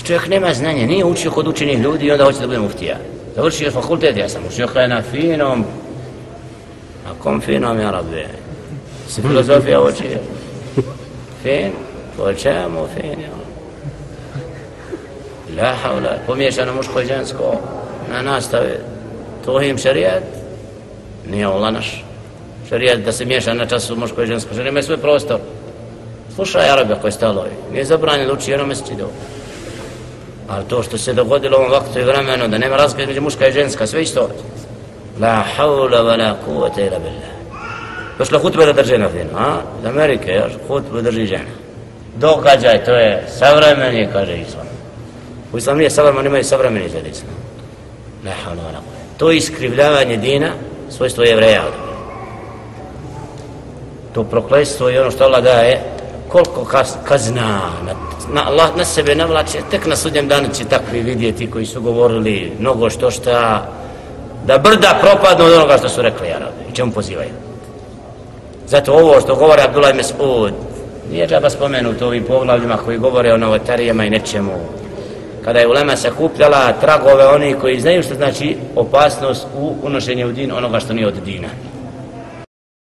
Čovjek nema znanja, nije učio kod učenih ljudi i onda hoće da bude muftija. Završio fakultet, ja sam učio na finom, na kom finom, ja rabbi, se filozofija učio. Fin, po čemu fin, ja. La havla, pomiješano muško i žensko na nastave, to im šarijat, nije Allah naš. Šarijat da se miješa na času muško i žensko, šarijat ima svoj prostor. Slušaj Arabe koji stalovi, nije zabranjeno da uči jedno mesčidu. Ali to što se dogodilo u ovom vaktu i vremenu, da nema razlike između muška i ženska, sve isto. La havla wa la kuvvete illa billah. Došla hutbe da drži na finu, a? Iz Amerike, još, hutbe drži žena. Događaj, to je savremeni, kaže Islam. U Islam nije savremen, imaju savremeni za Islam. La havla wa la kuvvete. To iskrivljavanje dina, svojstvo Jevreja. To prokletstvo i ono što Allah daje, koliko kazna Allah na sebe navlače, tek na sudnjem danu će takvi vidjeti koji su govorili mnogo što šta, da brda propadnu od onoga što su rekli Arabi i čemu pozivaju. Zato ovo što govore Abdullah ibn Mas'ud nije džaba spomenuto ovim poglavljima koji govore o novotarijama i nečemu. Kada je ulema sakupljala tragove oni koji znaju što znači opasnost u unošenju u din onoga što nije od dina.